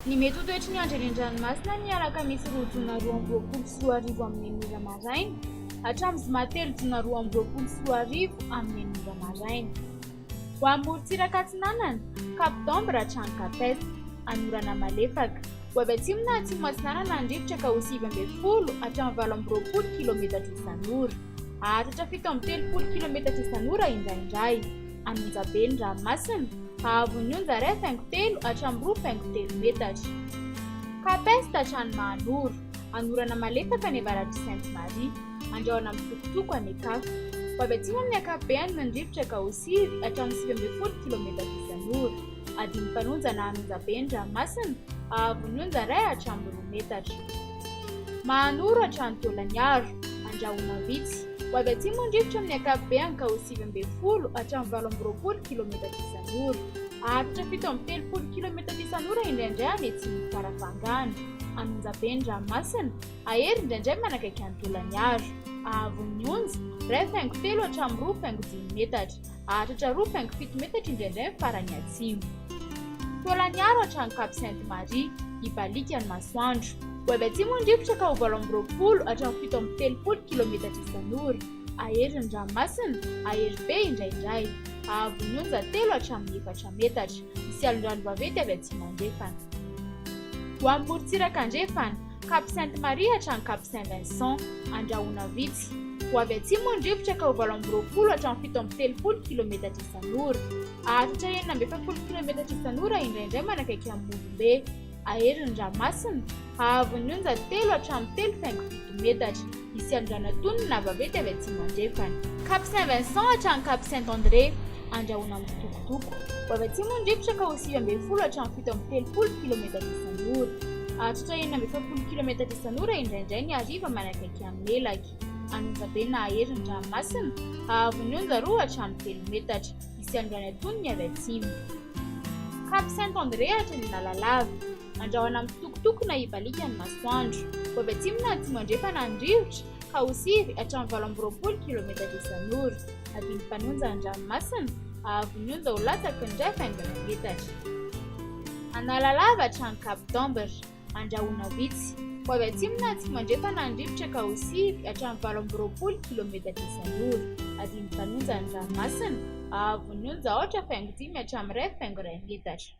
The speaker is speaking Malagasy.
Ny mety ho toetry ny andro eny an-dranomasina ny alakamisy 2 jona 2022 amin'ny enina ora maraina hatramin'ny zoma 3 jona 2022 amin'ny enina ora maraina. Ho an'ny morontsiraka atsinanana, Cap d'Ambre hatrany Cap Est, hanorana malefaka. Ho avy atsimo na atsimo atsinanana ny rivotra ka ho 19 hatramin'ny 28 kilometatra isan'ora. Hahatratra 37 kilometatra isan'ora indraindray. An'Onjabe ny ranomasina, haavon'ny onja iray faingo telo hatramin'ny roa faingo telo metatra. Cap Est hatrany Mahanoro, hanorana malefaka any avaratr'i Sainte Marie, andrahona mitokotoko any Ekafa. Ho avy atsimo amin'ny ankapobeny ny rivotra ka ho sivy hatramin'ny 19 kilometatra isan'ora. Adin'ny mpanonja na an'Onjabe ny ranomasina, haavon'ny onja iray hatramin'ny roa metatra. Mahanoro hatrany Taolagnaro, andrahona vitsy. Ho avy atsimo ny rivotra amin'ny ankapobeny ka ho 19 hatramin'ny 28 kilometatra isan'ora. Haharitra 37 kilometatra isan'ora indraindray any atsimon'i Farafangana. An'Onjabe ny ranomasina, hahery indraindray manakaiky an'i Taolagnaro. Haavon'ny onja, iray faingo telo hatramin'ny roa faingo dimy metatra. Hahatratra roa faingo fito metatra indraindray ny farany atsimo. Taolagnaro hatrany Cap Sainte Marie, hibaliaka ny masoandro. Ho avy atsimo ny rivotra ka ho 28 hatramin'ny 37 kilometatra isan'ora. Hahery ny ranomasina, hahery be indraindray. Haavon'ny onja telo hatramin'ny efatra metatra. Hisy alon-drano vaventy avy atsimo andrefana. Ho an'ny morontsiraka andrefana, Cap Sainte Marie hatrany Cap Saint Vincent, andrahona vitsy. Ho avy atsimo ny rivotra ka ho 28 hatramin'ny 37 kilometatra isan'ora. Hahatratra 46 kilometatra isan'ora indraindray manakaiky an'i Morombe. Hahery ny ranomasina, haavon'ny onja telo hatramin'ny telo faingo fito metatra. Hisy alon-drano antonony na vaventy avy atsimo andrefana. Cap Saint Vincent hatrany Cap Saint André, andrahona mitokotoko. Ho avy atsimo ny rivotra ka ho 19 hatramin'ny 37 kilometatra isan'ora. Hahatratra 46 kilometatra isan'ora indraindray ny hariva manakaiky an'i Melaky. An'Onjabe na hahery ny ranomasina, haavon'ny onja roa hatramin'ny telo metatra. Hisy alon-drano antonony avy atsimo. Cap Saint André hatrany Analalava. Andrahona mitokotoko na hibaliaka ny masoandro. Ho avy atsimo na atsimo andrefana ny rivotra, ka ho sivy hatramin'ny 28 kilometatra isan'ora. Adin'ny mpanonja ny ranomasina, haavon'ny onja ho latsaky ny iray faingo iray metatra. Analalava hatrany Cap d'Ambre. Andrahona vitsy. Ho avy atsimo na atsimo andrefana ny rivotra ka ho sivy hatramin'ny 28 kilometatra isan'ora. Adin'ny mpanonja ny ranomasina, haavon'ny onja aotra faingo dimy hatramin'ny iray faingo iray metatra.